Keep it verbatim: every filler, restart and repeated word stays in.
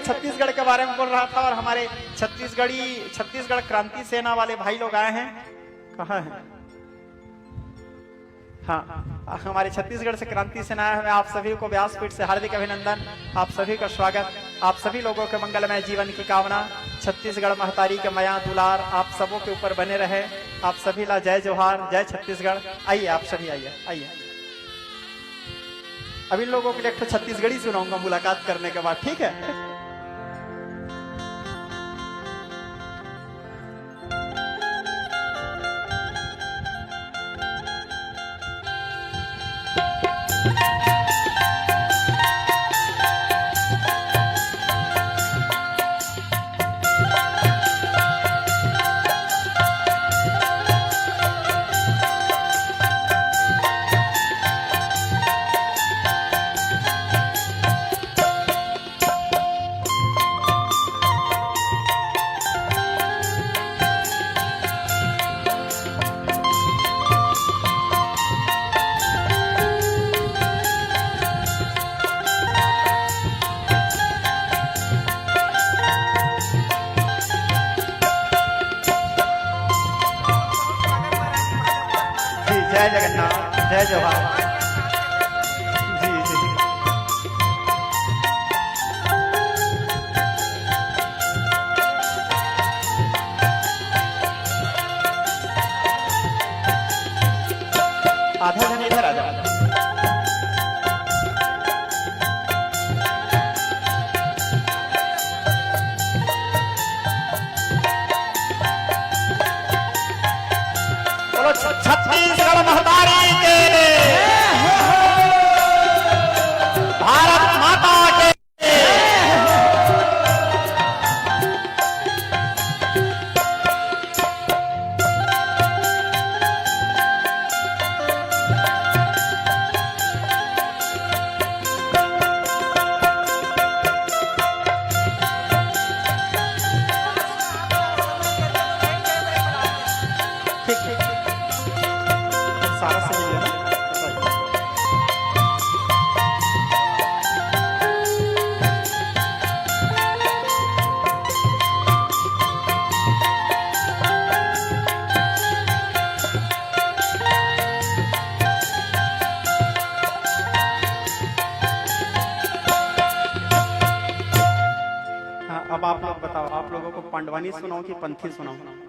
छत्तीसगढ़ के बारे में बोल रहा था और हमारे छत्तीसगढ़ी, छत्तीसगढ़ क्रांति सेना वाले भाई लोग आए हैं। कहाँ हैं? हाँ, हमारे छत्तीसगढ़ से क्रांति सेना आए हुए, आप सभी को व्यासपीठ से हार्दिक अभिनंदन, आप सभी का स्वागत, आप सभी लोगों के मंगलमय जीवन की कामना। छत्तीसगढ़ महतारी के मया दुलार आप सबों के ऊपर बने रहे। आप सभी ला जय जोहार, जय छत्तीसगढ़। आइए, आप सभी आइए, आइए। अब इन लोगों के लिए एक ठो छत्तीसगढ़ी सुनाऊंगा मुलाकात करने के बाद, ठीक है? जी, जय जगन्नाथ, जय जोहार। जी, जी। आधा जन इधर आ जाओ। बोलो छ-, छत्तीसगढ़ महतारी के, भारत माता के। ठीक, ठीक। सारा सही है ना? हाँ, अब आप लोग बताओ, आप लोगों को पंडवानी सुनाऊं कि पंथी सुनाऊं?